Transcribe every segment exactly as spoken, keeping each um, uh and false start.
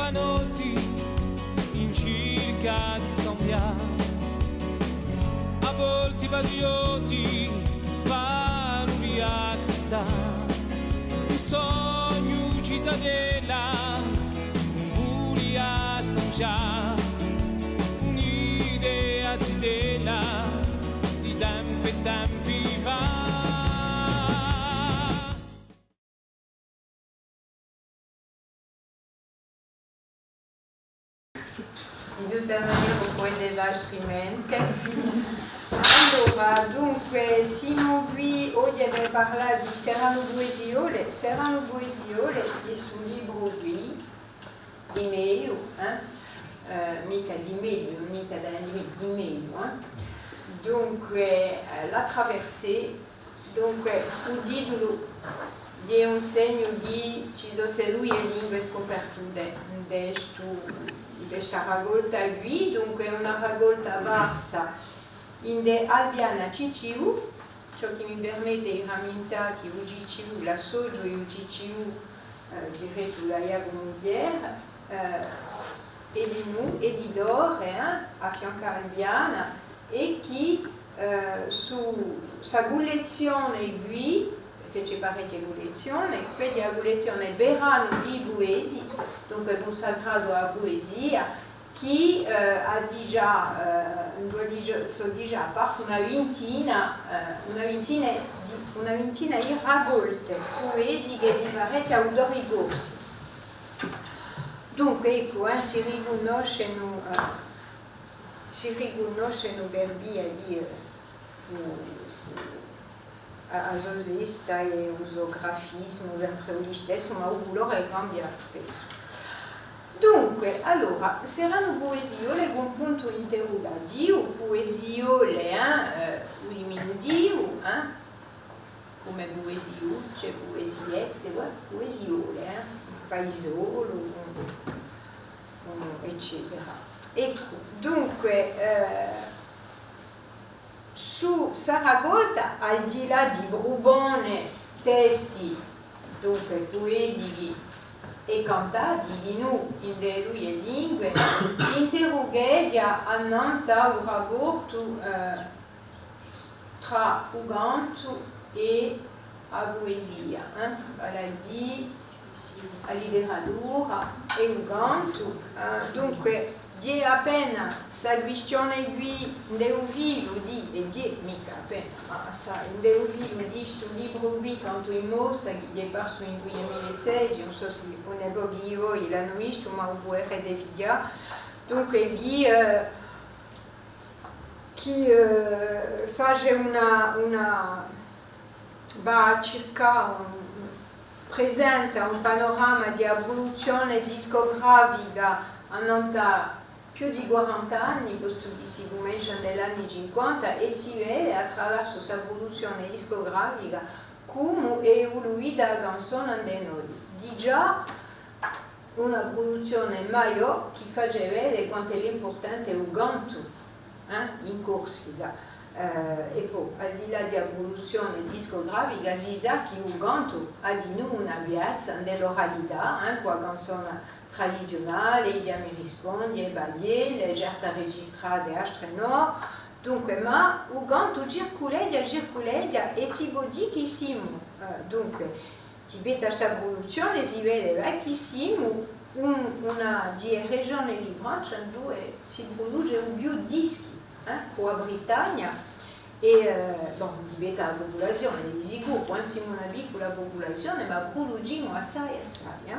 A notti in circa di scambià, a volti patriotti, paruli à cristà, un sognu citadella, un vuli à stancià, un'idea zitella di tempi e tempi fà. In tutta manera, pò andà altrimenti. Allora, dunque, simu quì oghje per parlà di Serranu Puesiole. Serranu Puesiole, hè stu libru quì, di meiu, eh? Eh, micca di megliu, micca da, di, di meiu, eh? Dunque, eh, La Traversée, dunque, u titulu hè un segnu chì ci sò sse duie lingue scupertute in stu, in sta racolta quì, dunque, hè una racolta parsa ind'è Albiana C C U, ciò chì mi permette di ramintà chì u C C U, l'associu di u C C U, eh, direttu da Ghjacumu Thiers, eh, hè dinù editore, eh, à fiancu à Albiana, è chì, eh, stu, sta cullezzione quì, perchè ci hè parechje cullezzione, quella hè a cullezzione Veranu di i pueti, dunque cunsacratu à a puesia, chì, eh, hà digià, eh, induve digià, sò digià apparsi una vintina, eh, una vintina di, una vintina di racolte puetiche di parechji autori corsi. Dunque, eccu, eh, si ricunnoscenu, eh, si ricunnoscenu per via di, eh, u, a, a so sesta è u so grafisimu, sempre u listessu, ma u culore cambia spessu. Dunque, allora, Serranu Puesiole cù un puntu interrugativu, puesiole, eh, eh, u diminutivu, eh, cum'è puesiucce, puesiette, uè, puesiole, eh, paisolu, un, un, eccetera. Eccu, dunque, eh, Stu, sta racolta, al di là di prupone testi, dunque, puetichi è cantati, dinù, ind'è e duie lingue, interrugheghja annant'à u raportu, eh, trà u cantu è a puesia, eh? Vale à dì a literatura è u cantu, eh, dunque, ghjè appena sta quistione quì, ind'è u filu di, è ghjè micca appena, ma assai, ind'è u filu di stu libru quì, Cantu in Mossa, chì ghjè parsu in dui mila è sedeci, ùn sò s'è un pochi di voi l'anu vistu, ma u puderete fighjà. Dunque, chì, eh, chì, eh, face una, una, và à circà un, presenta un panorama di a pruduzzione discografica annant'à più di quaranta anni, postu chì si cumencia ind'è l'anni cinquanta, è si vede attraversu sta pruduzzione discografica cumu hè evuluita a canzona ind'è noi. Digià una pruduzzione maiò chì face vede quant'ellu hè impurtante u cantu, eh, in Corsica. Eh, è po, al di là di a pruduzzione discografica, si sà chì u cantu hà dinù una piazza ind'è l'oralità, eh, cù a canzona tradiziunale, Iddia mi rispondi, e baghjelle, certe registrate, altre nò. Dunque, ma u cantu circuleghja, circuleghja, è si pò dì chì simu, eh, dunque, Ti vede sta pruduzzione, si vede, eh, chì simu un, una di e regione di Francia induve si pruduce u più dischi, eh, cù a Britannia, è, eh, bon, ti vede a pupulazione, di sicuru, eh, simu una piccula pupulazione, ma pruducimu assai, assai,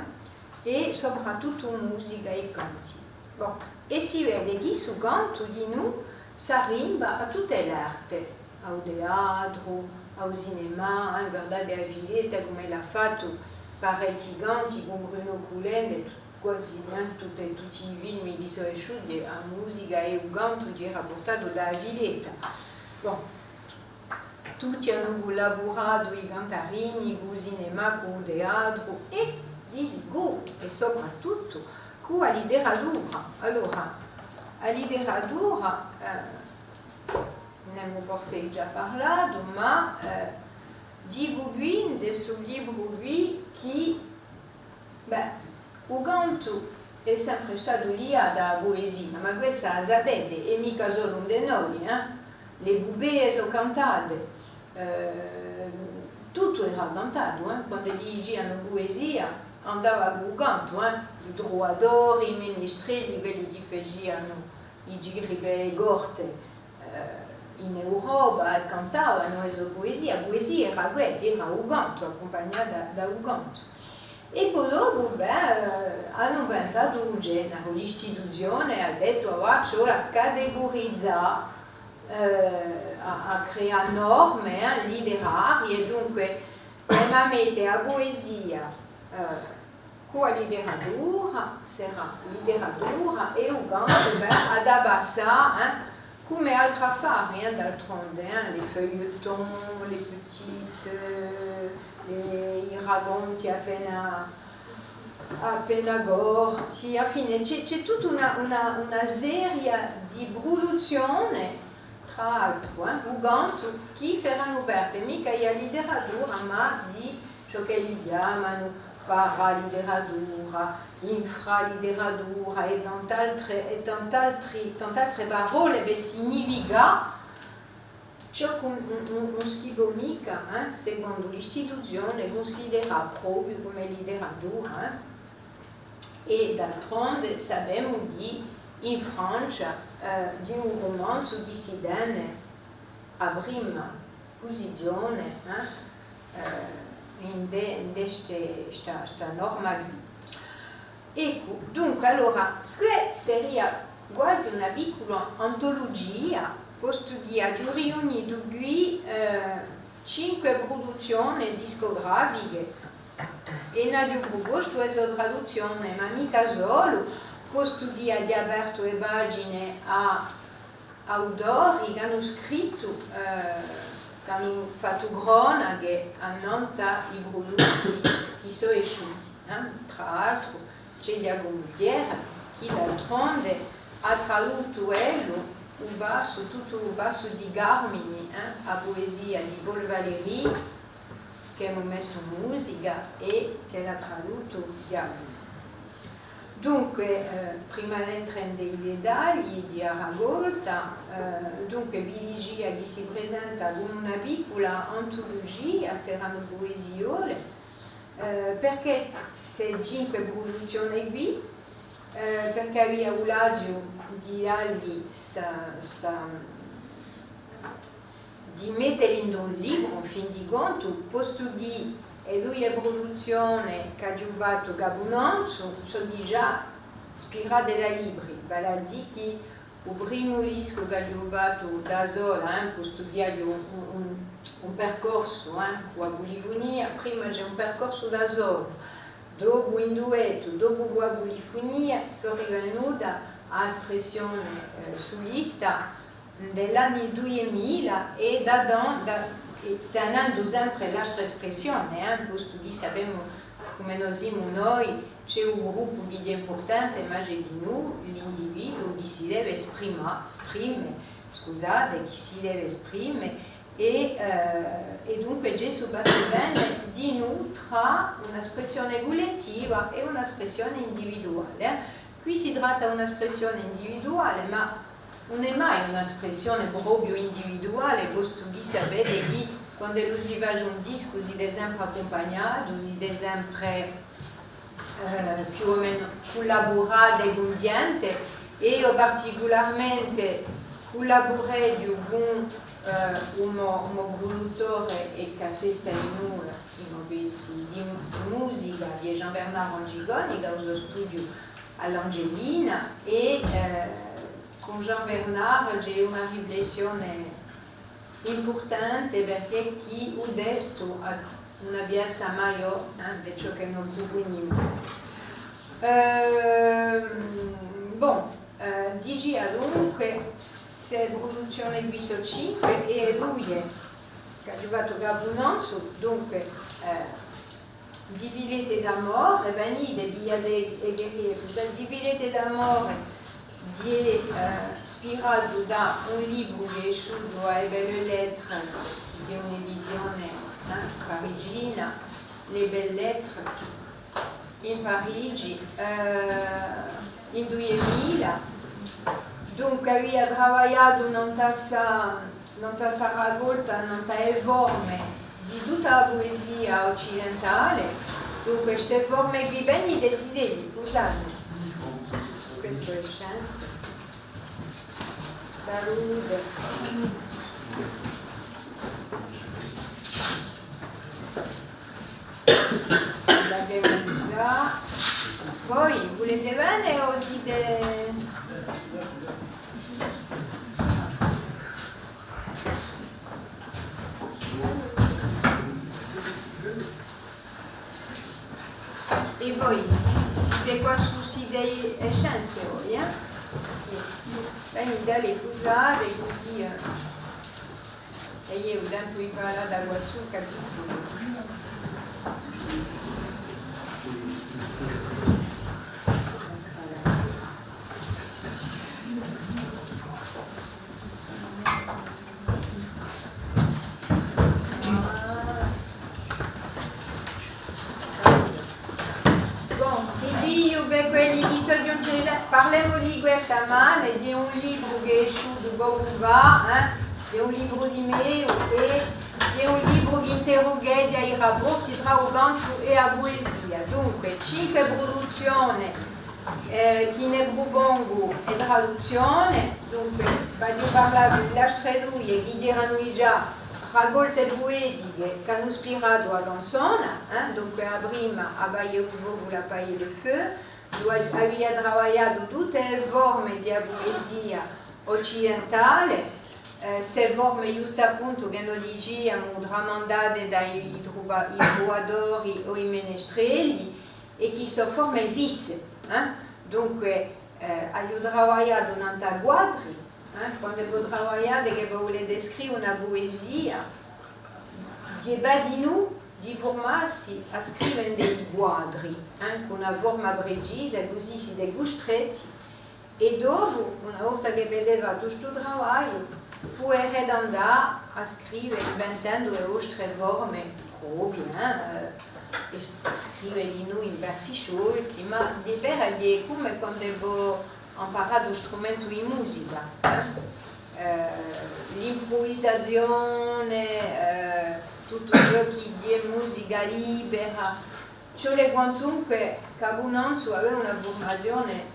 eh, è soprattuttu musica è canti. Bon, è si vede chì stu cantu dinù s'arrimba à tutte l'arte, à u teatru, à u cinemà, eh, guardate a Filetta cum'ella hà fattu parechji canti cù Bruno Coulend, è tu-, quasi, eh, tutte, tutti i filmi chì sò esciuti, a musica è u cantu chì era purtatu da a Filetta. Bon, Tutti anu cullaburatu, i cantarini, cù u cinemà, cù u teatru è, di sicuru, è soprattuttu, cù a literatura. Allora, a literatura, eh, n'emu forse digià parlatu, ma, eh, dicu quì, ind'è stu libru quì, chì Bè, u cantu hè sempre statu liatu à a puesia, ma quessa a sapete, hè micca solu ind'è noi, eh? L'epupee sò cantate, eh, tuttu era cantatu, eh? Quandu dicianu puesia, andava cù u cantu, eh? I truvadori, i menestrelli, quelli chì facianu i giri per e corte, eh, in Europa, è cantavanu e so puesia. A puesia era què, era u cantu, accumpagnata da u cantu. È po dopu, bè, eh, anu inventatu u generu, l'istituzione hà dettu: "Avà ci vole à categurizà, eh, à, à creà norme, eh, literarie, dunque, emu à mette a puesia, eh, cù a literatura, serà literatura, è u cantu, bè, hà da passà, eh, cum'è altri affari, eh, d'altronde, eh, les feuilletons, les petites, eh, les, i raconti appena, appena corti, à a fine ci hè, ci hè tutta una, una, una seria di pruduzzione, trà l'altru, eh, u cantu, chì feranu parte micca di a literatura, ma di ciò ch'elli chjamanu paraliteratura, infraliteratura è tant'altre, è tant'altri, tant'altre parolle per significà ciò chì ùn, ùn, ùn, ùn si pò micca, eh, secondu l'istituzione, cunsiderà propiu cum'è literatura, eh. È d'altronde sapemu chì in Francia, eh, di u rumanzu chì si tene a prima pusizione, eh, eh, ind'è, ind'è ste, sta, sta norma quì. Eccu, dunque, allora, què seria guasi una piccula antulugia, postu chì aghju riunitu quì, eh, cinque pruduzzione discografiche, è n'aghju prupostu e so traduzzione, ma micca solu, postu chì aghju apertu e pagine à autori chì anu scrittu, eh, chì anu fattu cronache annant'à i pruduzzi chì sò esciuti, eh. Trà l'altru, ci hè Ghjacumu Thiers, chì d'altronde hà traduttu ellu u passu, tuttu u passu di Carmini, eh, a puesia di Paul Valéry, ch'emu messu in musica è chì l'hà traduttu Ghjacumu. Dunque, eh, prima d'entre in i detagli di a racolta, eh, dunque, vi dicia chì si presenta cum'è una piccula antulugia, seranu puesiole, eh, perchè ste cinque pruduzzione quì, eh, perchè avia u laziu di dalli sta, sta, di metteli in un libru, in fin di contu, postu chì e duie pruduzzione ch'aghju fattu capunanzu sò digià ispirate da libri, vale à dì chì u primu discu ch'aghju fattu da sola, eh, postu chì aghju un, un, un percorsu, eh, cù a pulifunia, prima ci hè un percorsu da solu, dopu in duettu, dopu cù a pulifunia, sò rivenuta à a spressione, eh, sulista, in l'anni duiemila è da, da, da, è tenendu sempre l'altra spressione, eh, postu chì sapemu cum'è no simu noi, ci hè un gruppu chì hè impurtante, ma ci hè dinù l'individuu chì si deve sprima-, sprime, scusate, chì si deve sprime, è, eh, è dunque ci hè stu passa è vene dinù trà una spressione cullettiva è una spressione individuale, eh. Quì si tratta d'una spressione individuale, ma ùn hè mai una spressione propiu individuale, postu chì sapete chì quand'ellu si face un discu si deve sempre accumpagnatu, si deve sempre, eh, più o menu cullaburà cù ghjente, è eiu particularmente cullabureghju cù, eh, u mo, u mo pruduttore è chì assesta dinù i mo pezzi di musica, chì hè Jean-Bernard Angigoni, chì hà u so studiu à l'Angelina, è, eh, cù Jean-Bernard ci hè una riflessione impurtante, perchè chì u testu hà una piazza maiò, eh, di ciò chì no prupunimu. Ehm, bon, eh, dicia dunque, ste pruduzzione quì sò cinque, è duie ch'aghju fattu capunanzu, dunque, eh, Dix billets d'amour, venite, pigliate e, e, e, Dix billets d'amour, hè, eh, ispiratu da un libru chì hè esciutu à e Belles Lettres, chì hè un'edizione, eh, parigina, Les Belles Lettres, in Parigi, eh, Duimila. Dunque, avia travagliatu nant'à sta, nant'à sta raccolta, nant'à e forme di tutta a puesia occidentale. Dunque, ste forme quì, veni, Desideri, scusate. Questu hè Scienze. Salute. L'avemu usà. Voi vulete vene o site... È voi, site quassù, site e Scienze voi, eh? Venite, allez, pusate cusì, eh. È eiu u tempu di parlà da quassù capiscu. Bon, vi pigliu per quelli chì sò ghjunti, parlemu di questa mane, di un libru chì hè esciutu pocu fà, eh? Hè un libru di mè, è hè un libru chì interrugheghja i rapporti trà u cantu è a puesia. Dunque, cinque pruduzzione eh, chì ne prupongu e traduzzione, dunque, v'aghju parlatu di l'astre duie, chì eranu digià raccolte puetiche ch'anu ispiratu a canzona, eh, dunque a prima, A Paille au focu, La Paille et le feu, duve avia travagliatu tutte e forme di a puesia occidentale, eh, ste forme ghjustappuntu chì no diciamu tramandate da i, i truba-, i truvadori o i menestrelli, è chì sò forme fisse, eh? Dunque, eh, aghju travagliatu nant'à quadri, eh? Quandu vo travagliate chì vo vulete scrive una puesia, hè bè dinù di furmassi à scrive in dei quadri, eh? Cù una forma precisa, cusì site custretti È dopu, una volta chì avete fattu stu travagliu, puderete andà à scrive inventendu e vostre forme proprie, eh, eh, è s-, scrive dinù in versi sciolti, ma di veru hè cum'è quandu vo amparate un strumentu di musica, eh. Eh, l'impruvisazione, eh, tuttu ciò chì hè musica libera, ci vole quantunque ch'abbunanzu avè una furmazione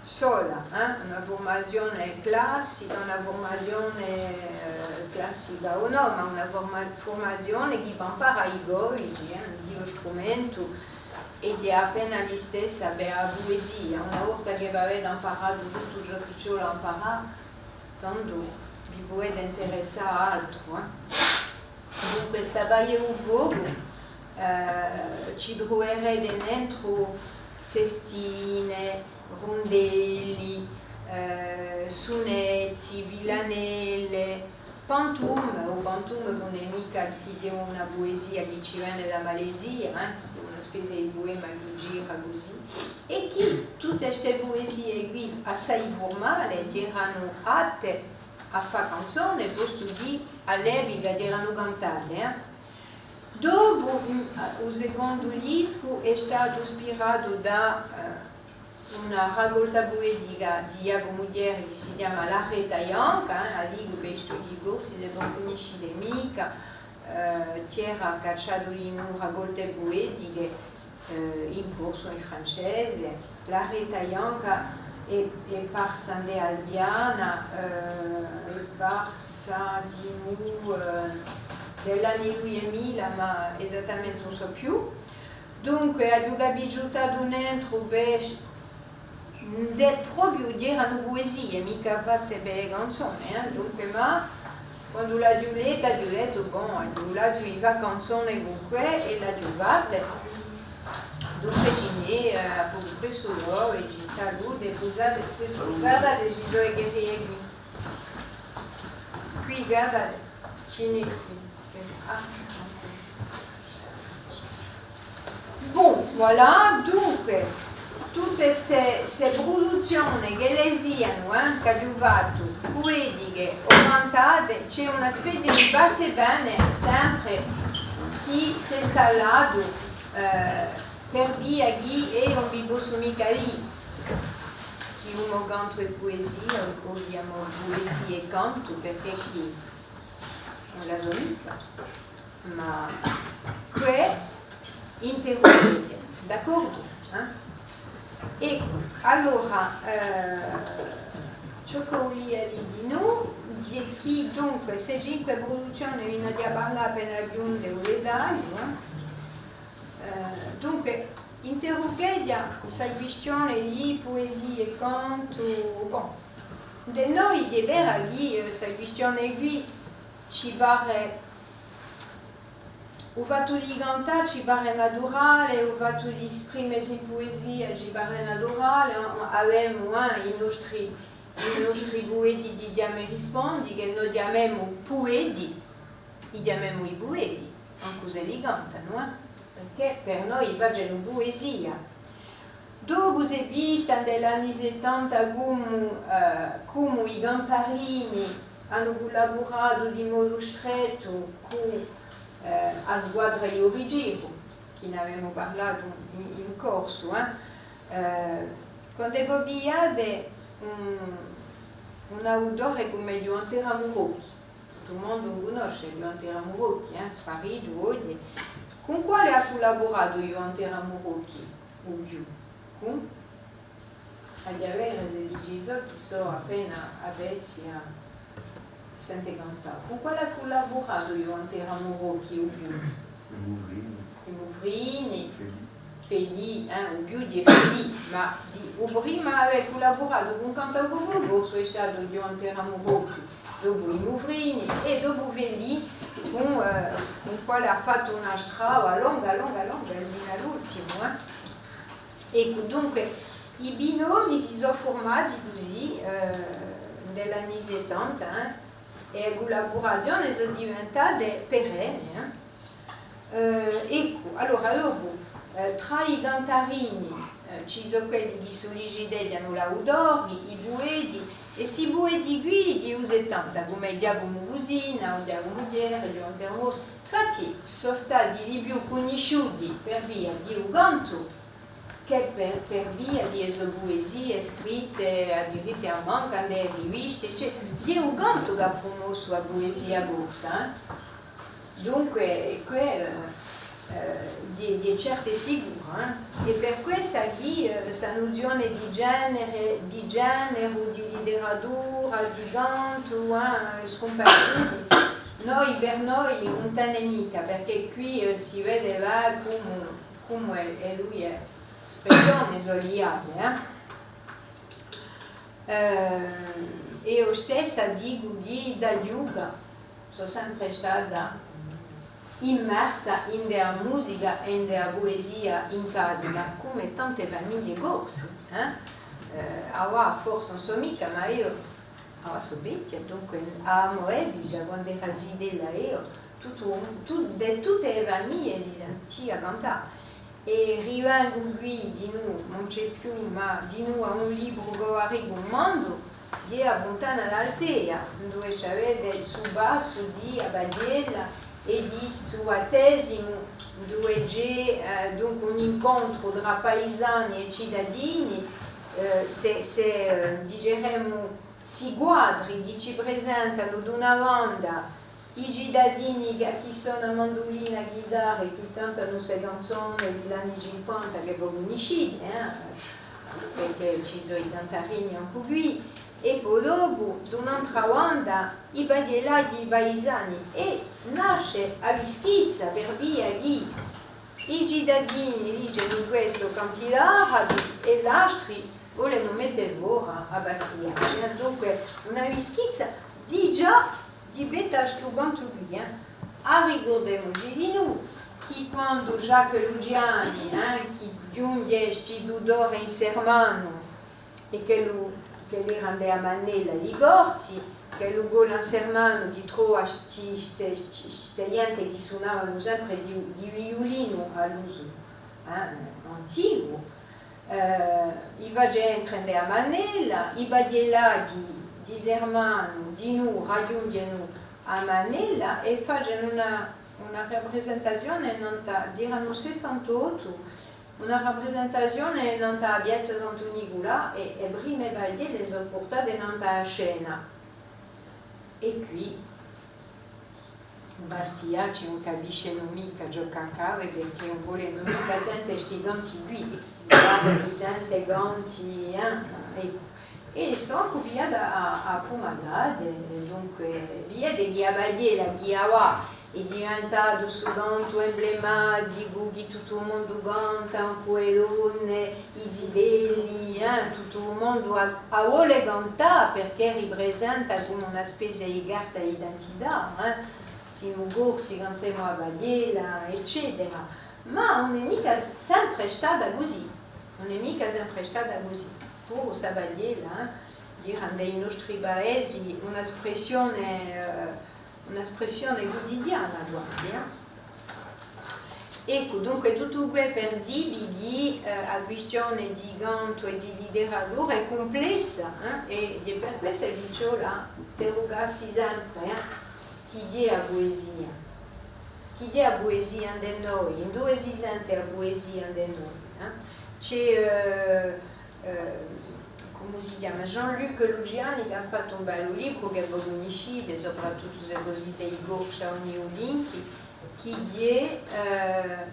sola, eh? Una furmazione classica, una furmazione, eh, classica o nò, ma una furma-, furmazione chì pò amparà i codici, eh, di u strumentu, è hè appena listessa per a puesia. Una volta chì v'avete amparatu tuttu ciò chì ci vole à amparà, tandu vi pudete interessà à altru, eh. Dunque, sta Paille au focu, eh, ci truverete nentru sestine, rundelli, eh, sunetti, villanelle, pantume, o pantume chì ùn hè micca chì hè una puesia chì ci vene da Malesia, eh, chì hè una spezia di puema chì gira cusì, è chì tutte ste puesie quì, assai furmale, eranu atte à fà canzone, postu chì à l'epica eranu cantate, eh. Dopu, mm, u secondu discu hè statu ispiratu da, eh, una raccolta puetica di Ghjacumu Thiers chì si chjama L'arrêta bianca, eh, a dicu per i studii corsi, s'è vo ùn cunniscite micca, eh, Thiers hà cacciatu dinù raccolte puetiche, eh, in corsu, in francese, L'arrêta bianca hè, hè parsa ind'è Albiana, eh, hè parsa dinù, eh, di l'anni duimila, ma esattamente ùn sò più. Dunque, aghju capitatu nentru per, ind'è, propiu, eranu puesie, micca fatte per canzone, eh, dunque, ma Quandu l'aghju lette, aghju dettu, bon, aghju laziu di fà canzone cun què, è l'aghju fatte. Dunque, ci n'hè, eh, à pocu pressu l'ora, è ci salute, scusate, s'è, guardate, ci sò e guerriere quì. Quì, guardate, ci n'hè quì. Ah, ok. Bon, voilà, dunque, tutte ste, ste pruduzzione ch'elle sianu, eh, ch'aghju fattu, puetiche o cantate, ci hè una spezia di passa è vene sempre chì s'hè installatu, eh, per via chì eiu ùn vi possu micca dì Chì u mo cantu hè puesia, o chì a mo puesia hè cantu, perchè chì ùn la sò micca. Ma què interrughjeghja, d'accordu? Eh? Eccu, allora, eh, ciò ch'o vulia dì dinù, hè chì dunque, sse cinque pruduzzione, vi n'aghju à parlà appena più in dettagliu, eh? Eh, dunque, interrughjeghja sta quistione di puesia è cantu, bon, ind'è noi hè vera chì, eh, sta quistione quì ci pare, u fattu di cantà ci pare naturale, u fattu di sprimesi in puesia ci pare naturale, eh, avemu, eh, i nostri, i nostri pueti di chjama è rispondi, chì noi chjamemu pueti, i chjamemu i pueti, ancu s'elli cantanu, eh, perchè per noi facenu puesia. Dopu s'hè vista ind'è l'anni settanta cumu, eh, cumu i cantarini anu cullaburatu di modu strettu cù, eh, a squadra di u Rigiru, chì n'avemu parlatu in, in corsu, eh. Eh, quand'è vo pigliate un, un autore cum'è Ghjuvan Teramu Rocchi, tuttu u mondu u cunnosce, Ghjuvan Teramu Rocchi, eh, sparitu oghje. Cun quale hà cullaburatu Ghjuvan Teramu Rocchi u più? Cun? Aghju à vede s'elli ci sò, chì sò appena avvezzi à sente cantà. Cun quale hà cullaburatu Ghjuvan Teramu Rocchi u più? I Muvrini. I Muvrini. Felì. Felì, eh, u più di Felì, ma di, u prima à avè cullaburatu cù Canta u Populu Corsu hè statu Ghjuvan Teramu Rocchi, dopu i Muvrini è dopu Felì, cun, eh, cun quale hà fattu una strada longa, longa, longa, sinu à l'ultimu, eh. Eccu, dunque, i binomii si sò furmati cusì, eh, in l'anni settanta, eh, è e cullaburazione sò diventate perenne, eh. Eh, eccu, allora, dopu, eh, trà i cantarini, eh, ci sò quelli chì sullicighjeghjanu l'autori, i pueti, è sti pueti quì di u settanta, cum'è Ghjacumu Fusina, o Ghjacumu Thiers, Ghjuvan Teramu Rocchi, infatti sò stati di più cunnisciuti per via di u cantu, chè per, per via di e so puesie scritte à diritta è à manca, in e riviste, eccetera. Hè u cantu chì hà prumossu a puesia corsa, eh. Dunque, què, eh, eh, hè, hè certu è sicuru, eh. Hè per quessa chì, eh, sta nuzione di genere, di generu, di literatura, di cantu, eh, hè scumparisciuta. Noi, per noi, ùn tene micca, perchè quì, eh, si vede, và, cumu cumu hè, hè lui, hè spressione sò liate, eh. Eh, eiu stessa dicu chì da chjuca sò sempre stata immersa in a musica è in a puesia in casa, ma cum'è tante famiglie corse, eh. Eh, avà forse ùn sò micca, ma eiu avà sò vechja, dunque, à a mo epica, quand'era zitella eiu, tuttu, tut-, di tutte e famiglie si sentia cantà. È rivengu quì dinù, ùn ci hè più, ma dinù à un libru ch'o vi ricummandu, hè A Funtana d'Altea, induve ci avete stu passu di a paghjella è di stu battesimu, induve ci hè, eh, dunque un incontru trà paisani è citadini, eh, sè, sè, eh, diceremu, sti quadri chì ci presentanu d'una banda i citadini chì, chì sona mandulina, ghitarra è chì cantanu ste canzone di l'anni cinquanta chì vo cunniscite, eh, perchè ci sò i cantarini ancu quì, è po dopu, d'un'antra banda, i paghjellaghji paisani, è nasce a pischizza per via chì i citadini dicenu questu canta l'arabi è l'altri volenu mette fora a Bastia. Dunque, una pischizza digià di pettu à stu cantu quì, eh. Arricurdemuci dinù chì quandu Jacques Luciani, eh, chì ghjunghje sti dui torri in Sermanu, è ch'ellu, ch'ellu era ind'è a Mannella di Corti, ch'ellu cola in Sermanu, chì trova sti, ste, sti, ste ghjente chì sunavanu sempre di, di viulinu à l'usu, eh, anticu, eh, i face entre ind'è a Mannella, i paghjellaghji di Sermanu dinù raghjunghjenu a Mannella è facenu una, una raprisentazione nant'à, eranu sessantottu, Una raprisentazione nant'à a piazza Santu Niculà è, è e prime paghjelle sò purtate nant'à a scena. È quì Bastiacci ùn capiscenu micca ciò ch'accade, perchè ùn volenu micca sente sti canti quì, i sente canti, eh, eccu. È sò ancu pigliata à, à pumate, dunque, videte chì a paghjella chì avà hè diventatu stu cantu emblematicu chì tuttu u mondu canta, ancu e donne, i zitelli, eh, tuttu u mondu a, a vole cantà, perchè riprisenta cum'è una spezia di carta d'identità, eh, simu corsi, cantemu a paghjella, eccetera. Ma ùn hè micca sempre stata cusì, ùn hè micca sempre stata cusì. Puru sta paghjella, eh, diceraghju, in i nostri paesi una spressione, eh, una spressione cutidiana quasi, eh. Eccu, dunque tuttu què per dì vi chì, eh, a quistione di cantu è di literatura hè cumplessa, eh, è, è per quessa chì ci vole à interrugassi sempre, eh, chì hè a puesia? Chì hè a puesia ind'è noi? Induve si sente a puesia ind'è noi, eh? Ci hè, eh, eh, cumu si chjama? Jean-Luc Luciani, chì hà fattu un bellu libru chì vo cunniscite, soprattuttu s'è vo site di Corciu o Niulinchi, chì hè, eh,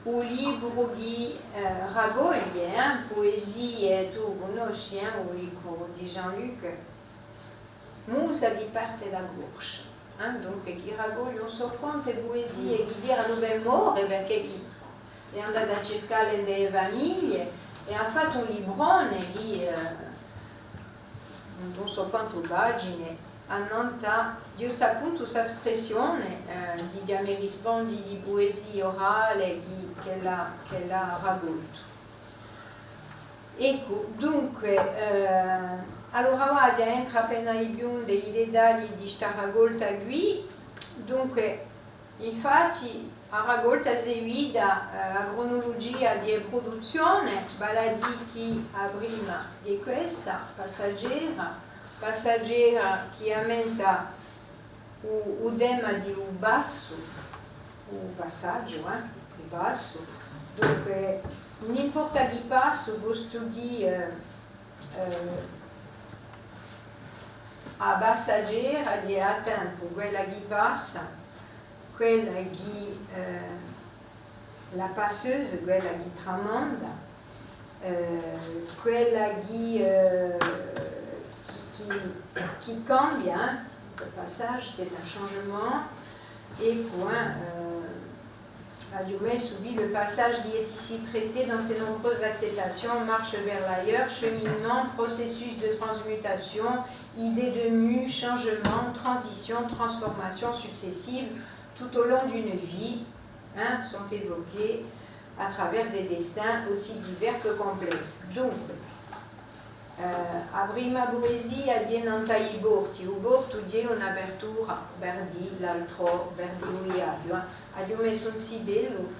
un libru chì, eh, raccoglie, eh, puesie, tù cunnosci, eh, un libru di Jean-Luc, Musa di parte da Corciu, eh? Dunque, chì raccoglie ùn sò quante puesie chì eranu per more, perchè chì hè andata à circalle in e famiglie è hà fattu un librone chì, eh, ùn sò quante pagine, annant'à ghjustu appuntu sta spressione, eh, di, di a me rispondi di puesia orale chì, ch'ella, ch'ella hà raccoltu. Eccu, dunque, eh, allora avà ghjà entra appena di più in i detagli di sta raccolta quì. Dunque, infatti, a raccolta seguita, eh, a cronulugia di a pruduzzione, vale à dì chì a prima hè quessa, Passaggera, Passaggera chì ammenta u, u tema di u bassu, u passaghju, eh, u bassu. Dunque, ùn importa chì passu, postu chì, eh, eh, a passaghera hè à tempu quella chì passa, quella chì, eh, la passeuse, quella chì tramanda, eh, quella chì, eh, chì, chì, chì cambia, hein, le passage, c'est un changement, è quì, eh, aghju messu, oui, le passage qui est ici traité dans ses nombreuses acceptations, marche vers l'ailleurs, cheminement, processus de transmutation, idée de mue, changement, transition, transformation successive, tout au long d'une vie, hein, sont évoqués à travers des destins aussi divers que complexes. Dunque, eh, a prima puesia hè nant'à i porti, u portu hè un'apertura per dì l'altrò, per dì u viaghju, eh. Aghju messu un zitellu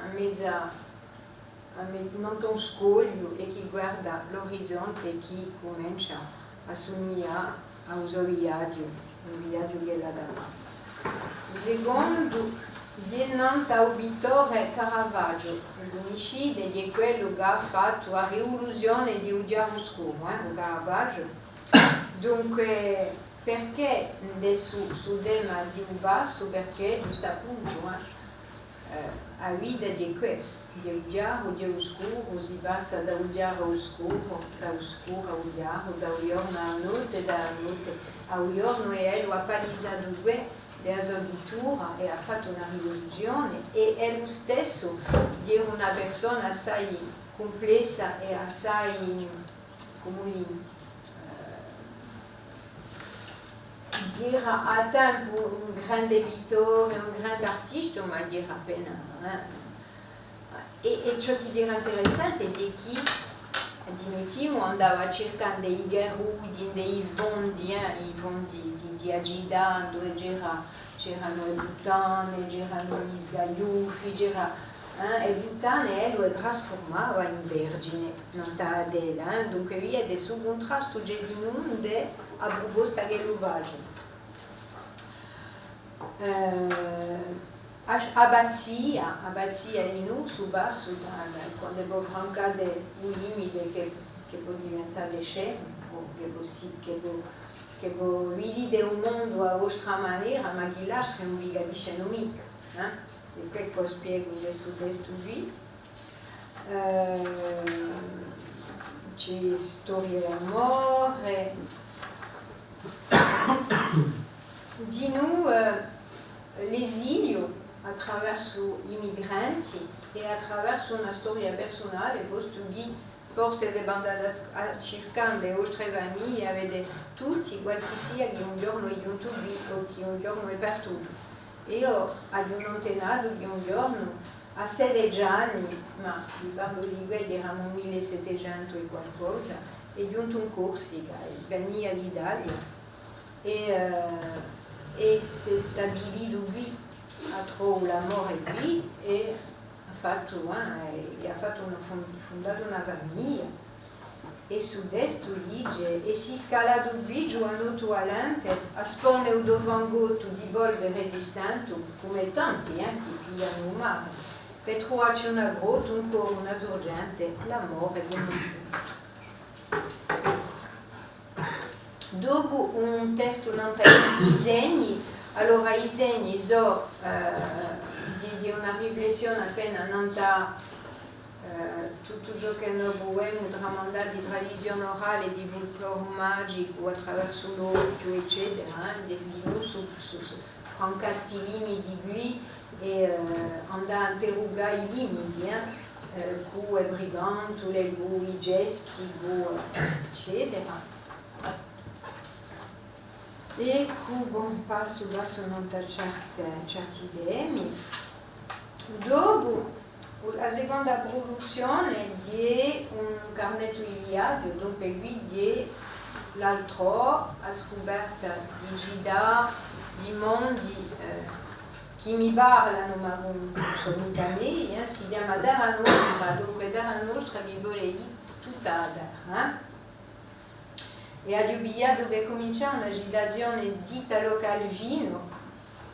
in mezu à, à me-, nant'à un scogliu è chì guarda l'orizonte è chì cumencia à sumiglià à u so viaghju, un viaghju ch'ellu hà da fà. U secondu hè nant'à u pittore Caravaggio, u cunniscite, hè quellu chì hà fattu a rivuluzione di u chjaru scuru, eh, u Caravaggio. Dunque, perchè ind'è stu, stu tema di u passu? Perchè, ghjustappuntu, eh, eh, a vita hè què, hè u chjaru, hè u scuru, si passa da u chjaru à u scuru, da u scuru à u chjaru, da u ghjornu à a notte, da a notte à u ghjornu, è ellu hà palisatu què, hè a so pittura, è hà fattu una rivuluzione, è ellu stessu, hè una persona assai cumplessa è assai, cumu dì, eh, era à tempu un grande pittore, un grande artistu, ma era appena, eh. È, è ciò chì era interessante hè chì, di nottimu, andava circà in i carrughji, in i fondi, eh, i fondi di, di a cità, induve c'era, c'eranu e puttane, c'eranu i sgagliuffi, c'era, eh, e puttane, ellu e trasfurmava in vergine, nant'à a tela, eh. Dunque, vidite, stu cuntrastu ci hè dinù ind'è a pruposta ch'ellu face. Eh, A, a pazzia, a pazzia dinù, sù bassu, da, da, quand'è vo francate u limite chì, chì vo diventate scemi, o chì vo si, chì vo, chì vo vidite u mondu à a vostra manera, ma chì l'altri ùn vi capiscenu micca, eh? È chì vo spiegu in stu testu quì. Eh, ci hè storie d'amore. Dinù, eh, l'esiliu attraversu i migranti è attraversu una storia persunale, postu chì forse s'è vo andate à, à circà in e vostre famiglie, avete tutti qualchissia chì un ghjornu hè ghjuntu quì o chì un ghjornu hè partutu. Eiu aghju un antenatu chì un ghjornu, à sedeci anni, ma vi parlu di quelli eranu mille settecentu è qualcosa, hè ghjuntu in Corsica, è venia d'Italia, è, eh, è s'hè stabilitu quì, hà trovu l'amore quì, è hà fattu, eh, è hà fattu una fun-, fundatu una famiglia. È stu testu dice: è sì scalatu quì ghjuvanottu valente, à spone u to fangottu di polvere è di stentu, cum'è tanti, eh, chì piglianu u mare, per truvacci una grotta, un cori, una surgente, l'amore chì ùn Dopu un testu nant'à i segni, allora i segni sò, eh, di, di una riflessione appena nant'à, eh, tuttu ciò chì no pudemu tramandà di tradizione orale, di folcloru magicu, attraversu l'ochju, eccetera, eh, di, di, su, su, su, francà sti limiti quì è, eh, andà à interrugà i limiti, eh, eh, cù e brigantule, cù i gesti, cù, eh, eccetera. È cù, bon, passu, passu nant'à certe, certi temi. Dopu, a seconda pruduzzione hè un carnettu di viaghju, dunque quì hè l'altrò, a scuperta di cità, di mondi, eh, chì mi parlanu, ma ùn sò micca mei, eh, si chjama Terra Nostra, dunque Terra Nostra chì vole dì tutta a terra, eh. È aghju pigliatu per cumincià una citazione d'Italo Calvino,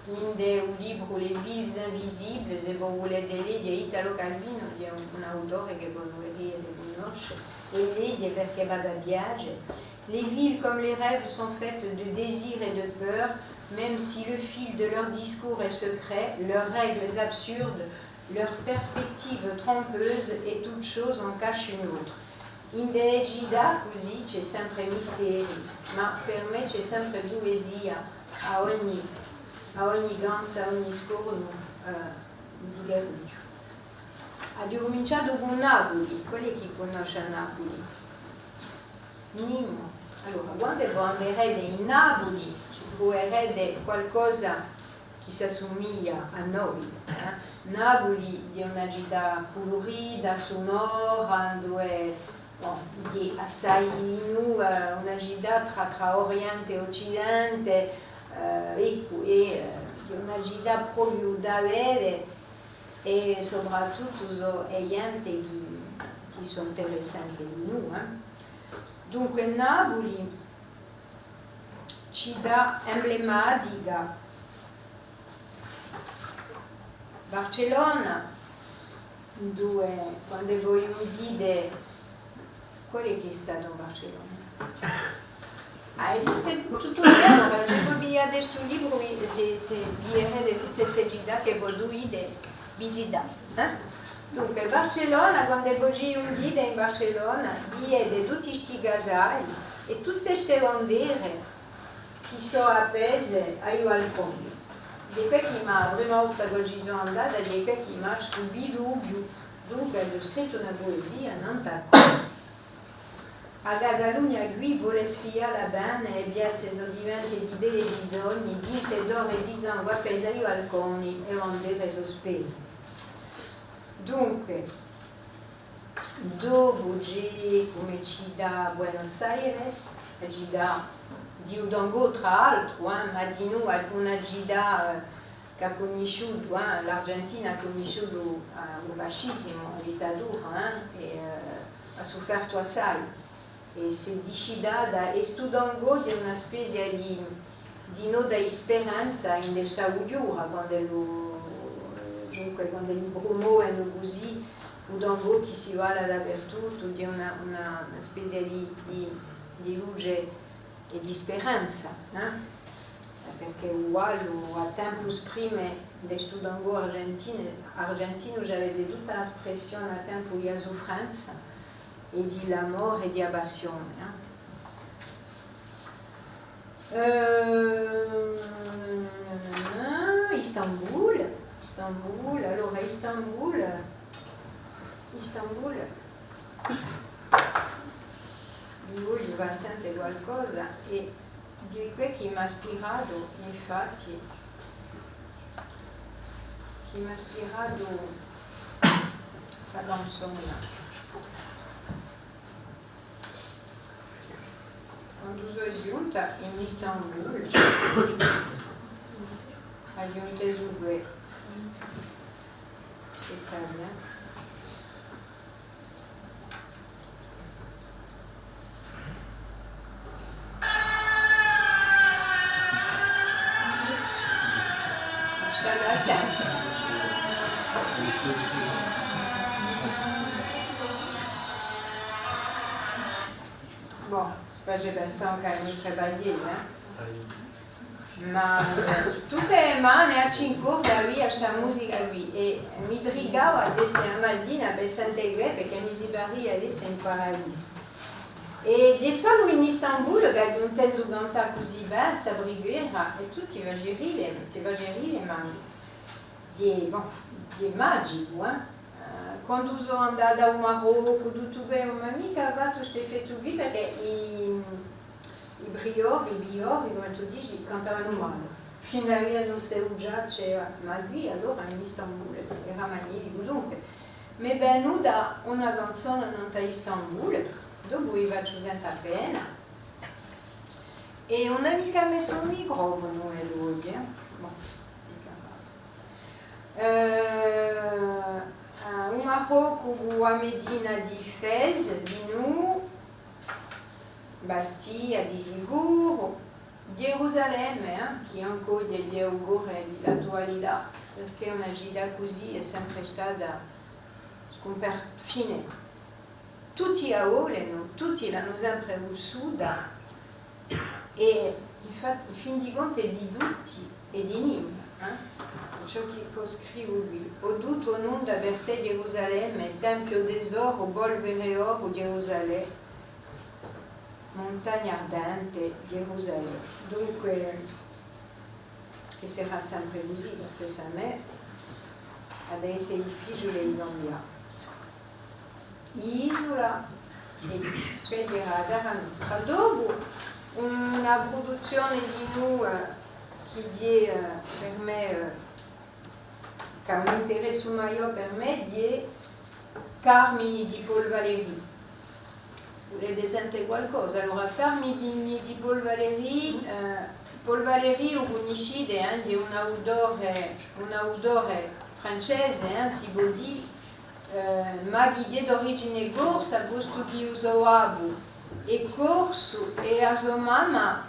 ind'è u libru Les villes invisibles, s'è vo vulete leghje Italo Calvinu, hè un, un autore chì vo duverete cunnosce, è leghje perchè v'hà da piace. Les villes comme les rêves sont faites de désirs et de peurs, même si le fil de leurs discours est secret, leurs règles absurdes, leurs perspectives trompeuses et toute chose en cache une autre. Ind'è e cità cusì ci hè sempre misteri, ma per mè ci hè sempre puesia à ogni, à ogni ganza, à ogni scornu, eh, di carrughju. Aghju cuminciatu cù Napuli, quale hè chì cunnosce à Napuli? Nimu. Allora, quand'è vo anderete in Napuli, ci truverete qualcosa chì s'assumiglia à noi, eh. Napuli hè una cità culurita, sunora, induve, bon, hè assai, eh, una cità trà, trà Oriente è Occidente, eh, eccu, è, eh, hè una cità propiu da vede, è soprattuttu sò e ghjente chì, chì sò interessante dinù, eh. Dunque, Napuli, cità emblematica, Barcellona, induve, quand'è vo ghjunghjite, quale hè chì hè statu in Barcellona? Ah, hè tutte, tuttu u libru, ma s'è vo pigliate stu libru, vi, se, se, viderete tutte ste cità chì vo duvite visità, eh? Dunque, Barcellona, quand'è vo ci ghjunghjite in Barcellona, videte tutti sti casali è tutte ste bandere chì sò appese à i balconi. Hè què chì m'hà, a prima volta ch'o ci sò andata, hè què chì m'hà stupitu u più, dunque aghju scrittu una puesia nant'à què. A Catalugna quì vole sfià la pena, e piazze sò divente di televisioni, tinte d'oru è di sangue appese à i balconi, e bandere sò spente. Dunque, dopu ci hè cum'è cità Buenos Aires, a cità di u tango, trà l'altru, eh, ma dinù hè una cità, eh, chì hà cunnisciutu, eh, l'Argentina hà cunnisciutu, eh, u fascisimu, a dittatura, eh, è, eh, hà suffertu assai. È s'hè discitata, è stu tango hè una spezia di, di nota di speranza ind'è sta bughjura, quand'ellu, Dunque, quand'elli prumovenu cusì u tango chì si balla dapertuttu, hè una, una, una spezia di, di, di luce è di speranza, eh? Perchè u ballu à tempu prime di stu tango argentinu, argentinu, ci avete tutta a spressione à tempu di a suffrenza è di l'amore è di a passione, eh? Ehm, Istanbul, Istanbul, allora Istanbul, Istanbul, vi vogliu fà sente qualcosa è di què chì m'hà ispiratu, infatti, chì m'hà ispiratu sta canzona. Quandu sò ghjunta in Istanbul, aghju intesu què. Aspettate, eh. Aspetta, aspetta. Bon, face pensà ancu à i nostri baghjelli, eh? Ma, eh, tutte e mane à cinque ore avia sta musica quì è mi brigava d'esse a matina per sente què, perchè mi si paria d'esse in paradisu. È hè solu in Istanbul ch'aghju intesu cantà cusì bè sta briguera, è tù ti faci ride, ti faci ride, ma hè, bon, hè magicu, eh? Eh, quandu sò andata à u Maroccu, tuttu què, ùn m'hà micca fattu st'effettu quì, perchè i, i priori, i priori, cum'è tù dici, cantavanu male. Finu à avia u so ghjacciu, ma quì allora in Istanbul era magnificu. Dunque, m'hè venuta una canzona nant'à Istanbul, dopu vi facciu sente appena. È ùn hè micca messu u microfonu, eh, oghje, eh? Bon, micca male. Eh, eh, u Maroccu cù a Medina di Fès, dinù, Bastia di sicuru, Gerusalemme, eh, chì ancu oghje hè u core di l'attualità, perchè una cità cusì hè sempre stata scumper-, infine, tutti a volenu, tutti l'anu sempre vussuta, è infatti, in fin di contu hè di tutti è di nimu, eh? Ciò chì, ch'o scrivu quì: Ho tutto o nulla per te, Gerusalemme, tempio o tesoro, polvere o oru, Gerusalemme, montagna ardente, Gerusalemme. Dunque, chì serà sempre cusì, perchè s'è mè, hà da esse difficiule di cambià. Isula è federa a terra nostra. Dopu, una pruduzzione dinù, eh, chì hè, eh, per mè, eh, chì hà un interessu maiò per mè, hè Carmini di Paul Valéry. Vulete sente qualcosa? Allora, Carmini di Paul Valéry, eh, Paul Valéry u cunniscite, eh, hè un autore, un autore francese, eh, si pò dì, eh, ma chì hè d'origine corsa, postu chì u so babbu hè corsu è a so mamma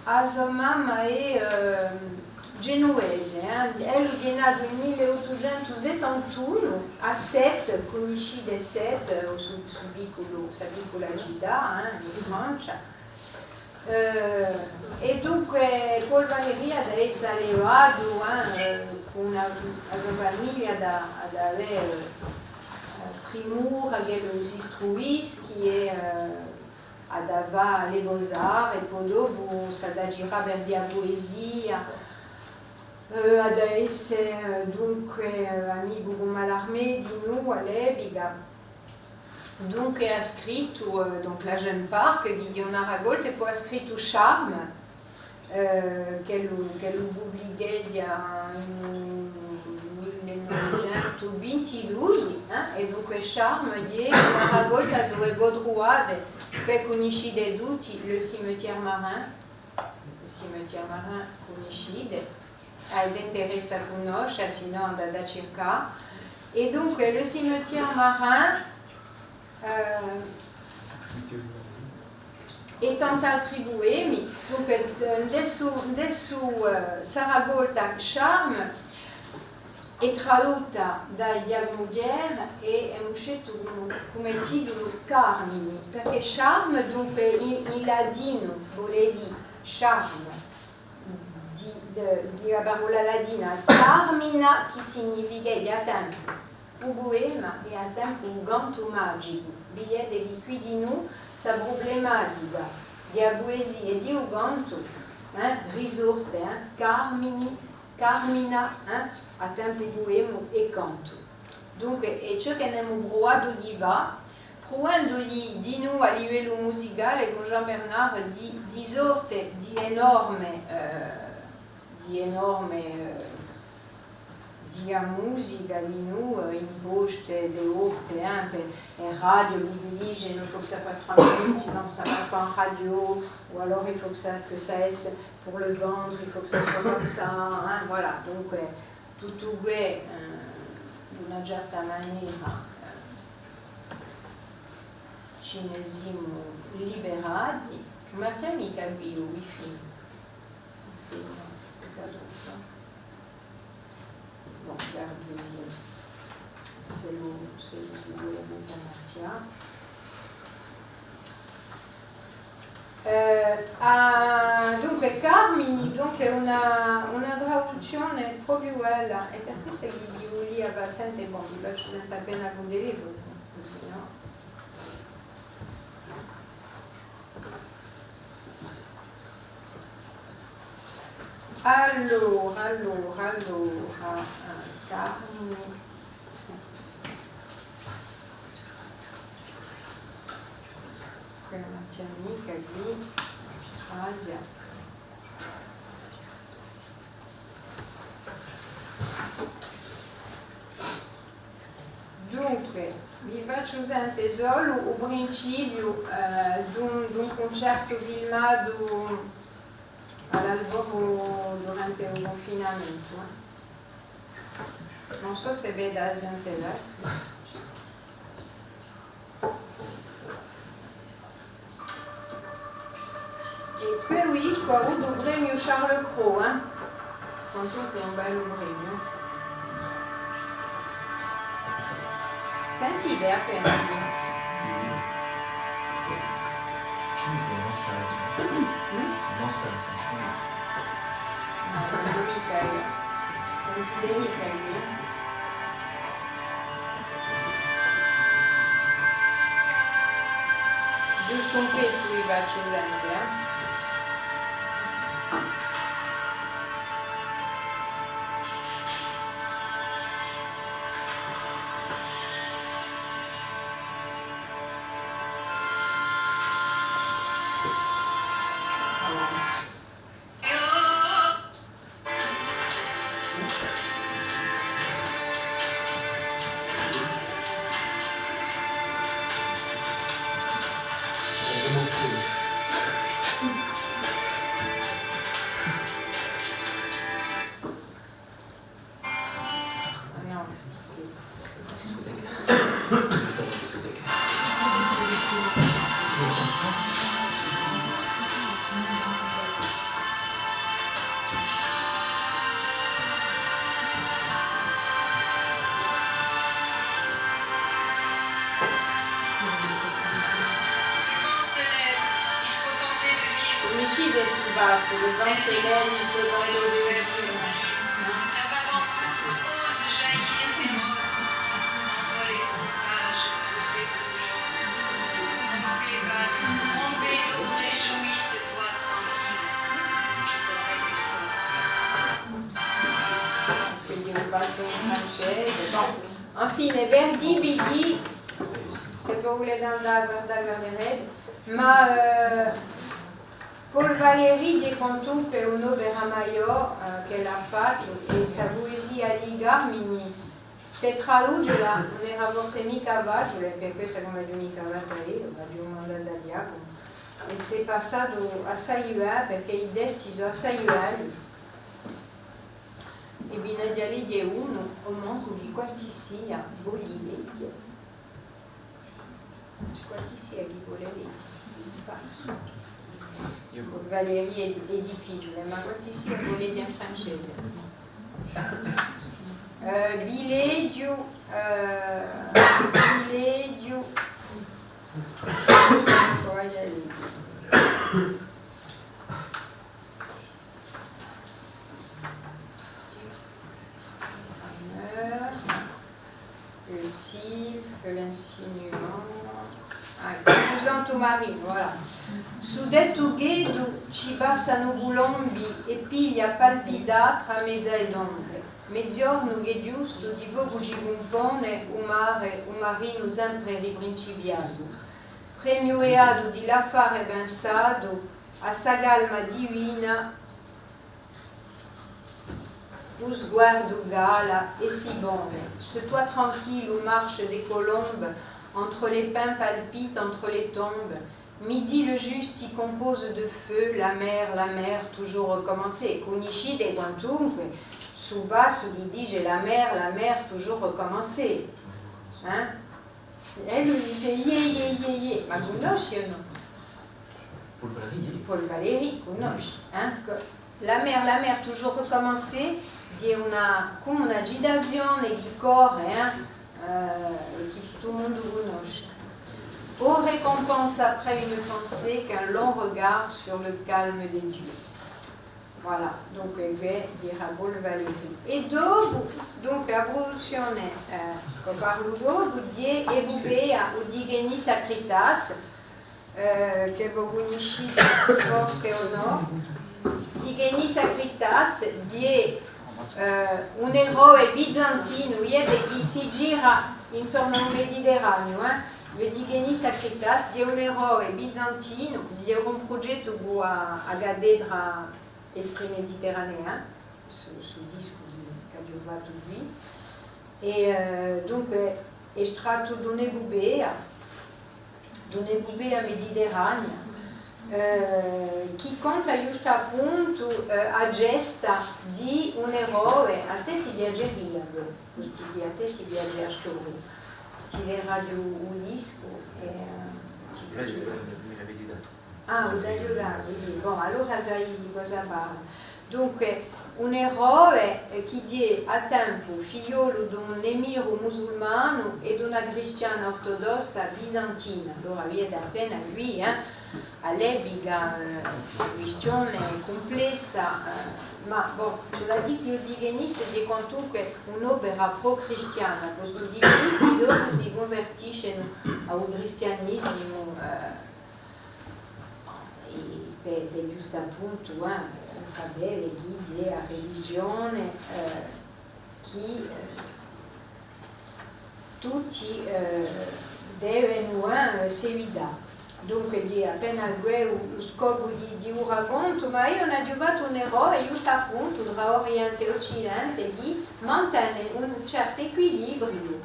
A so mamma hè, eh, genuvese, eh. Ellu hè natu in mille ottucentu settantunu à Sète, cunniscite Sète, o su, su picculu, sta piccula cità, eh, in Francia. Eh, è dunque Paul Valéry hà da esse allevatu, eh, cù una, a so famiglia hà da, hà da avè, eh, primura ch'ellu s'istruisca, chì hè, eh, hà da fà les beaux-arts, è po dopu s'hà da girà per di a puesia, eh, hà da esse, eh, dunque, eh, amicu cù Mallarmé dinù à l'epica. Dunque hà scrittu, eh, donc, La Jeune Parque, chì hè una racolta, è po hà scrittu Charmes, eh, ch'ellu, ch'ellu publicheghja in u mille novecentu vintidui, eh, è dunque Charmes hè una racolta duve vo truvate, chì cunniscite tutti, Le Cimetière Marin, Le Cimetière Marin cunniscite, hè d'interessu à cunnosce, sinnò andate à circà. È dunque, Le Cimetière Marin, eh, È tant'altri puemi, dunque, eh, adesso, adesso, eh, sta raccolta Charme hè tradutta da Ghjacumu Thiers è emu sceltu cum'è, cum'è titulu Carmini, perchè charme, dunque, in, in latinu vole dì charme, di, eh, di a parolla latina carmina, chì significheghja à tempu u puema è à tempu u cantu magicu. Videte chì quì dinù sta prublematica di a puesia è di u cantu, eh, risorte, eh, carmini, carmina, eh, à tempu puemu è cantu. Dunque, hè ciò chì n'emu pruvatu di fà, pruvendu di, dinù à livellu musicale cù Jean-Bernard di, di sorte di e norme, eh, di e norme, eh, di a musica dinù, eh, imposte di e volte, eh, per, in radio, li, li dicenu, il faut que ça passe trente minutes, sinon ça passe pas en radio, ou alors il faut que ça, que ça reste pour le ventre, il faut que ça soit comme ça, hein, voilà. Dunque, tuttu què, eh, d'una certa manera, eh, ci ne simu liberati. Ùn marchja micca quì u wifi? Sì, nò, pecatu. Bon, guardu s'è, s'è u, s'è u vole mette à marchjà. Eh, ah, dunque, Carmini, dunque, una, una traduzzione propiu bella, è per quessa chì vi vulia fà sente, bon, vi facciu sente appena cù u telefonu, cusì, nò? Allora, allora, allora, eh, Carmini. Quella ceramica quì, Australia. Dunque, vi facciu sente solu u principiu, eh, d'un, d'un cuncertu filmatu à l'alboru durante u cunfinamentu, eh. Ùn sò s'è vede à sente. È quessu discu hà avutu u premiu Charles Cros, eh? Quantunque un bellu premiu. Sentite appena. Ùn sente. Ùn sente, ùn sente. Nò, ùn sente micca eiu. Sentite micca eiu. Ghjustu un pezzu vi facciu sente, eh. Conoscite stu passu, le vent se lève, il faut tenter de vivre. Quindi un passu in francese, bon. Infine, per dì vi chì, s'è vo vulete andà à guardà, guarderete, ma, eh, Paul Valéry hè quantunque un'opera maiò, eh, ch'ellu hà fattu, è sta puesia di Carmini, per traducela, ùn era forse micca faciule, hè per quessa ch'ùn l'aghju micca fatta eiu, l'aghju dumandata à Ghjacumu, è s'hè passatu assai bè, perchè i testi sò assai belli. È vi n'aghju à leghje unu, à mancu chì qualchissia voli leghje. Ci hè qualchissia chì vole leghje, vi passu. Valéry hè, hè difficiule, ma quantu sia, vole dì in francese. Eh, Bileghju, eh, Bileghju. Le Cid, l'enseignement. Ah, eccu, Santu Marinu, voilà. Sù dettu gheddu ci passanu culombi è piglia à palpità trà mezu à e tombe. Meziornu chì ghjustu di focu ci cumpone u mare, u marinu sempre riprincipiatu. Premiu beatu di l'affare pensatu, à sta calma divina, u sguardu cala è si pone. Ce toit tranquille où marchent des colombes, entre les pins palpite, entre les tombes. Midi le juste y compose de feu, la mer, la mer, toujours recommencer. Cunniscite quantunque stu passu chì dice la mer, la mer, toujours recommencer. Hein? È ellu dice, iè, iè, iè, iè, ma cunnosci o nò? Paul Valéry, iè. Paul Valéry, cunnosci, eh? Que la mer, la mer, toujours recommencer, hè una, cum'è una citazione chì corre, eh? Eh, è chì tuttu u mondu cunnosce. Ô récompense après une pensée qu'un long regard sur le calme des dieux. Voilà, dunque, què era Paul Valéry. È dopu, dunque, a pruduzzione, eh, ch'o parlu dopu, hè Epupea, o Digenis Acritas, eh, chì vo cunniscite forse o nò. Digenis Acritas, hè, eh, un eroe bizantinu, vede, chì si gira intornu à u Mediterraniu, eh. Digenis Acritas, hè un eroe bizantinu, hè un prughjettu cù a, a cattedra Esprit Méditerranéen, stu, stu discu chì, ch'aghju fattu quì. È, eh, dunque, hè trattu d'un'epupea, d'un'epupea mediterranea, eh, chì conta ghjustu appuntu, eh, a gesta di un eroe. À tè ti piaceria, questu quì, à tè ti piace a storia, ti leghju u discu è, eh, ti... Là, ci vole un duemila ventidue. Ah, u tagliu d'anni, bon, allora sai di cosa parlu. Dunque, un eroe, eh, chì hè à tempu figliolu d'un emiru musulmanu è d'una cristiana ortodossa bizantina. Allora, vede appena quì, eh, à l'epica, eh, quistione cumplessa, eh, ma, bon, ci hè da dì chì u Digenis hè quantunque un'opera pro-cristiana, postu chì tutti dopu si cunvertiscenu à u cristianisimu, eh, È per, per ghjustu appuntu, eh, fà vede chì hè a religione, eh, chì, eh, tutti, eh, devenu, eh, seguità. Dunque, hè appena què u, u scopu di, di u racontu, ma eiu n'aghju fattu un eroe, ghjustu appuntu, trà Oriente è Occidente, chì mantene un certu equilibriu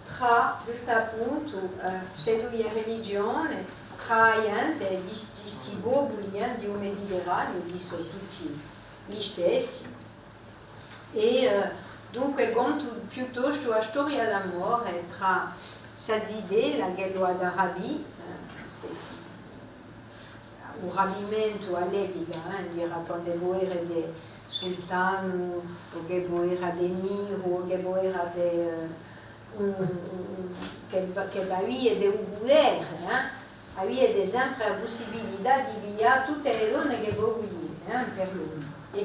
trà, ghjustu appuntu, eh, ste duie religione, trà a ghjente di, di sti populi, eh, di u Mediterraniu, chì sò tutti listessi. È, eh, dunque contu piuttostu a storia d'amore trà sta zitella, ch'ellu hà da rapì, eh, se u rapimentu à l'epica, eh, era quand'ellu era di sultanu, o ch'ellu era d'emiru, o ch'ellu era di, eh, un, un, chì, chì avia di u pudere, eh, avia di sempre a pussibilità di piglià tutte e donne chì vulia, eh, per l'omu. È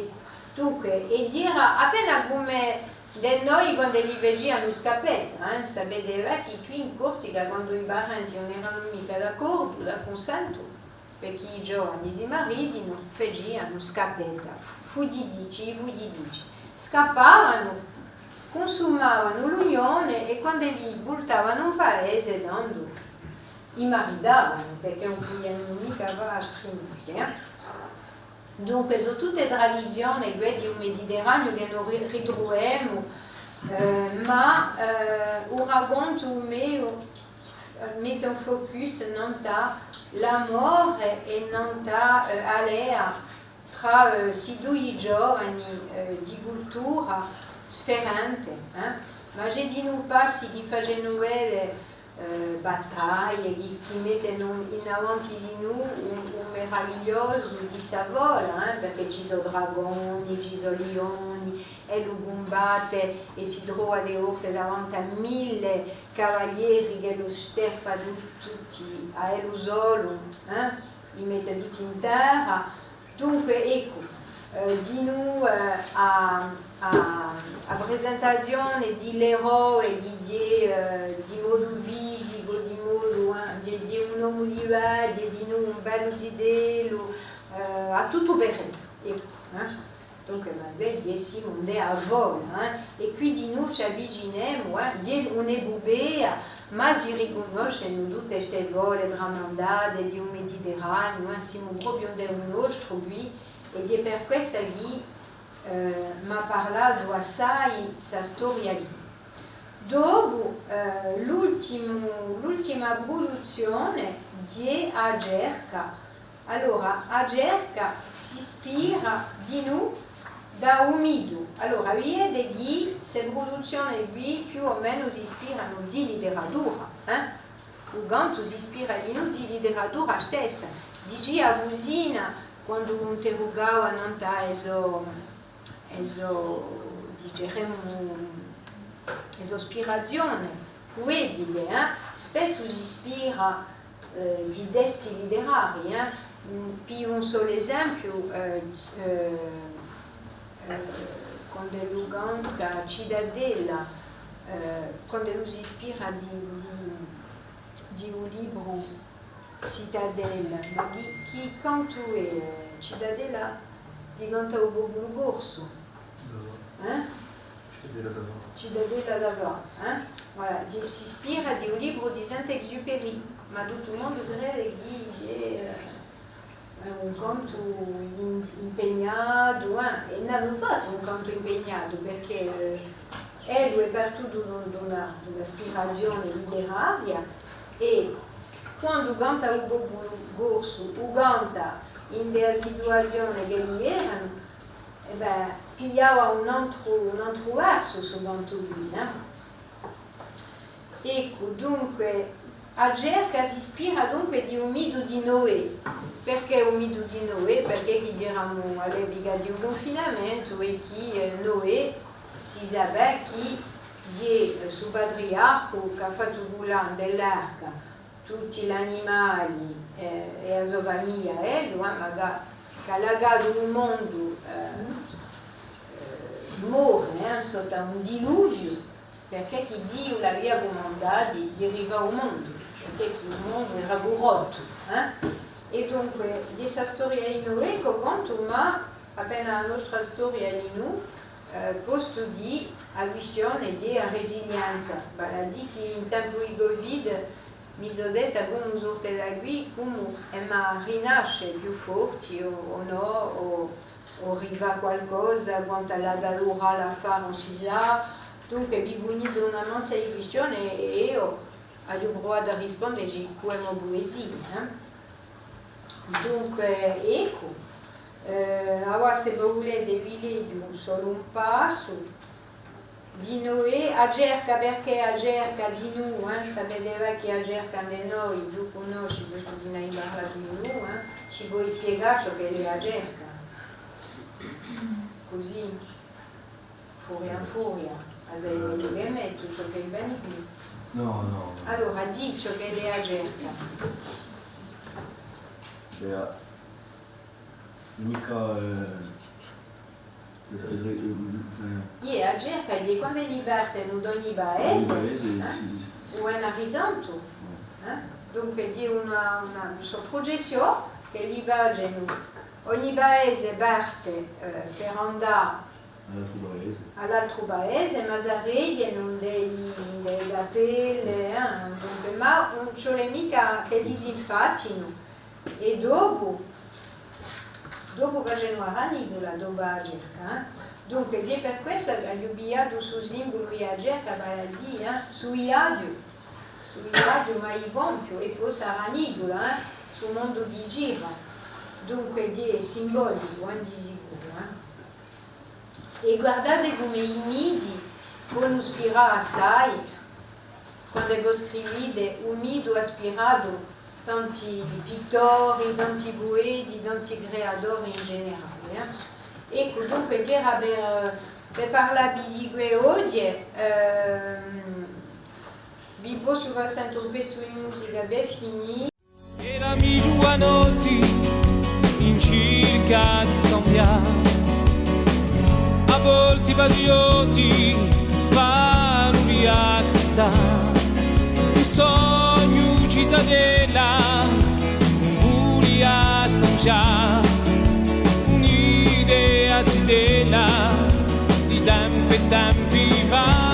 dunque, è era appena cum'è di noi quand'elli facianu scappetta, eh, sapete bè chì quì in Corsica, quandu i parenti ùn eranu micca d'accordu, d'accunsentu, perchè i giovani si maritinu, facianu scappetta, fughjitici, fughjitici. Scappavanu, cunsumavanu l'unione è quand'elli vultavanu in paese, tandu i maritavanu, perchè ùn pudianu micca fà altrimenti, eh. Dunque, sò tutte tradizione, quelle di u Mediterraniu chì no ri-, ritruvemu, eh, ma, eh, u racontu meu mette un focus nant'à l'amore è nant'à, eh, a lea trà, eh, sti dui giovani, eh, di cultura sfarente, eh? Ma ci hè dinù passi chì facenu vede, eh, battaglie, chì, chì mettenu in avanti dinù u, u maravigliosu di sta fola, eh, perchè ci sò dragoni, ci sò lioni, è ellu cumbatte è si trova di volte davanti à mille cavalieri ch'ellu sterpa tu-, tutti à ellu solu, eh, li mette tutti in terra. Dunque, eccu, eh, dinù, eh, a, a, a presentazione di l'eroe, di, di, eh, di modu fisicu, di modu, eh, di, di un omu di vechju, dinù un bellu zitellu, eh, hà tuttu per ellu, eccu, eh. Dunque, ma bè, ghjè simu ind'è a fola, eh, è quì dinù ci avvicinemu, eh, ghjè un'epupea, ma si ricunnoscenu tutte ste fole tramandate di u Mediterraniu, eh, simu propiu ind'è u nostru quì, è ghjè per quessa chì, eh, m'hà parlatu assai sta storia quì. Dopu, eh, l'ultimu, l'ultima pruduzzione ghjè A Cerca, Allora, A Cerca s'ispira dinù da u mitu. Allora, vidite chì ste pruduzzione quì più o menu s'ispiranu di literatura, eh? U cantu s'ispira dinù di literatura stessa. Dicia Fusina, quandu u interrugava nant'à e so e so, diceremu, e so ispirazione puetiche, eh, spessu s'ispira, eh, di testi literarii, eh. Mm, pigliu un solu esempiu, eh, eh, eh, quand'ellu canta Citadella, eh, quand'ellu s'ispira di, di, di u libru Citadella, ma chì, chì cantu hè, eh, Citadella, chì canta u populu corsu? D'avà. Eh? Citadella d'avà. Citadella d'avà, eh? Voilà, chì s'ispira di u libru di Saint-Exupéry, ma tuttu u mondu crede chì, chì hè, eh, un cantu in-, impegnatu, eh? È n'anu fattu un cantu impegnatu, perchè, eh, Ellu hè partutu d'un, d'una, d'una ispirazione literaria è s-, quandu canta u populu corsu, u canta ind'è a situazione ch'elli eranu, è bè, pigliava un antru, un antru versu stu cantu quì, eh. Eccu, dunque, A Cerca s'ispira dunque di u mitu di Noè. Perchè u mitu di Noè? Perchè chì eramu à l'epica di u cunfinamentu è chì, eh, Noè si sà bè chì hè, eh, stu patriarcu chì hà fattu cullà ind'è l'arca tutti l'animali, eh, è a so famiglia, ellu, eh, ma chì hà, chì hà lacatu u mondu, eh, eh, more, eh, sottu à un diluviu. Perchè chì Diu l'avia cumandatu di, di rifà u mondu, perchè chì u mondu era currottu, eh? È dunque, di sta storia dinù, eccu, contu, ma appena a nostra storia dinù, eh, postu chì a quistione di a resilienza, vale à dì chì in tempu di Covid mi sò detta cumu surte da quì, cumu emu à rinasce più forti o, o nò, o, o rifà qualcosa, quant'ellu hà da durà l'affare ùn si sà, Dunque, vi ponitu una mansa di quistione è eiu aghju pruvatu à rispondeci cù e mo puesie, eh. Dunque, eccu, eh, avà, sè vo vulete, vi leghju solu un passu di Noè, A Cerca, perchè A Cerca dinù, eh, sapete bè chì A Cerca ind'è noi, tù cunnosci, postu chì n'hai parlatu dinù, eh, ci poi spiegà ciò ch'ella hè A Cerca? Cusì. Furia in furia, a sai megliu chè mè, tù ciò chì veni quì. Nò, nò, nò. Allora, dì ciò ch'ella hè A Cerca. Bè, micca, eh, eh, eh, eh. Iè, A Cerca, hè quand'elli partenu d'ogni paese, ogni paese, eh? Sì, sì. U Venari Santu, eh? Dunque, hè una, una, sò prucessiò ch'elli facenu, ogni paese parte, eh, per andà à l'altru paese. À l'altru paese, ma s'arredianu ind'è, ind'è e cappelle, eh, dunque, ma ùn ci vole micca ch'elli s'infattinu. È dopu, dopu facenu a ranitula, dopu A Cerca, eh. Dunque, hè per quessa chì aghju pigliatu stu simbulu di A Cerca, vale à dì, eh, stu viaghju, stu viaghju mai compiu, è po sta ranitula, eh, stu mondu chì gira. Dunque, hè simbolicu, eh, di sicuru, eh. È guardate cum'è i miti ponu ispirà assai, Quandu vo scrivite, u mitu hà ispiratu tanti pittori, tanti pueti, tanti creatori in generale, eh. Eccu, dunque, era per, per parlà vi di què oghje, ehm, vi possu fà sente un pezzu di musica per finì. Era mi ghjuvanotti in circa di scambià, à volti patriotti, paroli à cristà, un sognu citadella, un vulia stancià, un'idea zitella di tempi e tempi fà.